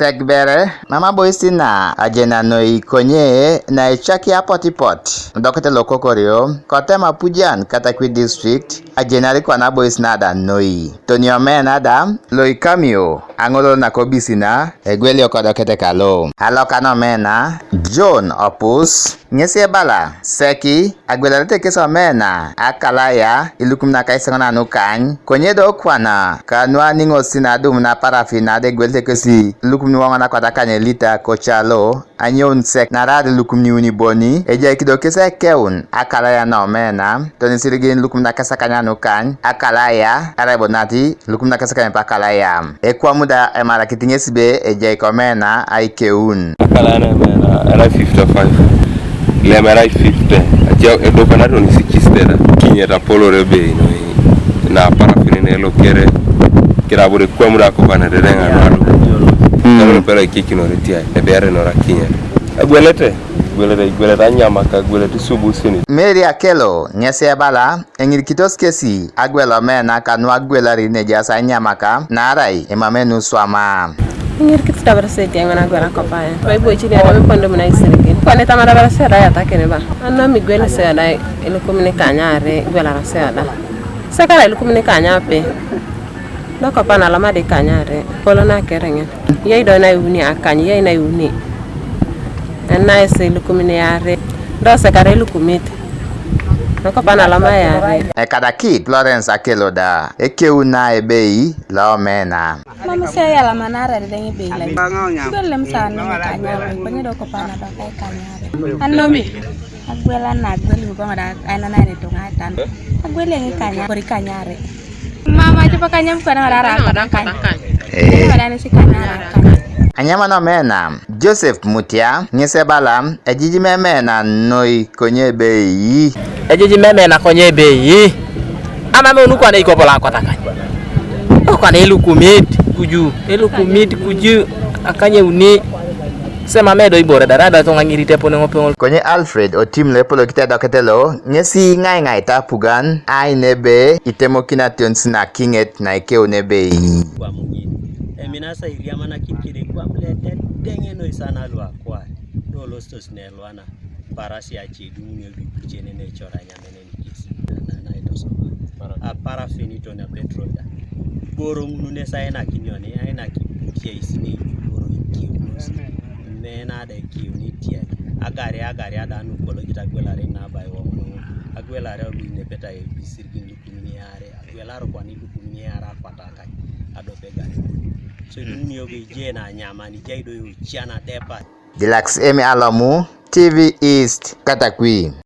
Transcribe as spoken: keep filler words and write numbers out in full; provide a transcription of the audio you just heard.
Tegbere, mama boisi na ajena noi konye na echaki apotipot. Dokete lokokorio, kotema pujan Katakwi district, ajenari kwana boisi na da noi. Toni omena da, loi kamio, ang'olo na kobisi na, egwelio kodokete kalo. Aloka nomena, John Opus, ŋesi ebala, seki, agwelarete kesi omena, akalaya, ilukum nakaiseŋo nanukany, konye do kwana, kanua niŋosi nadum na parafi na degwelte kesi, ilukum niwoŋo nakwata kany elita kocalo, anyoun sek, naraar ilukum niuni boni, ejai kido kesi ekeun, akalaya nomena, tonisirigin ilukum nakesakany anukany, akalaya, arai bonati, Lukum nakesakany paka alayam. Ekwam da emarakit ŋes be ejai komena aikeun. Akala na emena erai fifty five. Lem erai fifty. Atia edopana toni sixty da. Kinyet apolore bei noi. Na parafini ne lokere. Kira bore kwam da kopanere ŋa nado. Karo pera kikinore tiai. Ebere nora kinyet. Agwelete. Agwelete, agwelete anyamaka, agwelete subusini. Mary Akelo, ŋes ebala, Eŋirikitos kesi agwel omena kanu agwelari nejaas ainyamaka, naarai emamenu swama. Eŋirikit tabar seti eŋon agwel akopae. Bai boichini adam epon dom naisirigin. Kone tamar abar sera yatakini ba. Anam igwel seda ilukumin kanyare igwelara seda. Sekara ilukumin kanyape. Dokopa nalomadi kanyare. Polo nakereŋen. Yei do naiuni akany, yei naiuni. Enaisi ilukumin iare. Do sekara ilukumit. Nakopa naloma yare. Ekadakit Florence Akeloda, ekeuna ebei lomena. Mam sia yalamanare dedeŋ ebei lai. Ibelem sa anomi kanyare, konye do kopa nadoka ikanyare. Anomi. Agwela na agwel iboŋ da aina nani tuŋa atan. Agwel eŋi kanyare, kori kanyare. Mama coba kanyam kwana wala ara kota kany. Eh. Wala nesi kanyare kany. Anyama nomena. Joseph Mutia, ŋes ebala, ejijim emena noi konye ebei. Ejijim emena konye ebei. Ama meun kwana ikopo la kotakany. Kwana elukumit kuju, elukumit kuju, akanyeuni. Sema medo ibore dara da tonga ŋirit epone ŋopeŋol. Konye Alfred Otim lo epolokit edokete lo, ŋesi ŋaiŋaita apugan, ain ebe, itemokin ationis na kiŋet na ikeun ebei. Eminasa iriamanakin kede kwam letedeŋ noi sana luakwae, do lostos nelwana, parasi ace dumunio bibucene necor anyamenen kes, na, na, naitosoba. Aparafin toni apetrol da. Iboro ŋun nes ainakinio, ne ainaki bukiais ne iboro ikiunos. Mena da ikiuni tiai. Agari, agari ada nukologit agwelare nabai woŋono. Agwelare alu inepeta ebisirigin lukumin iare. Agwelare kwani lukumin iare akwatakai. Adope gari. So, dumunio ge ije na nyamani, jai do yuciana depa. Dilax Emi Alomu, T V East, Katakwi.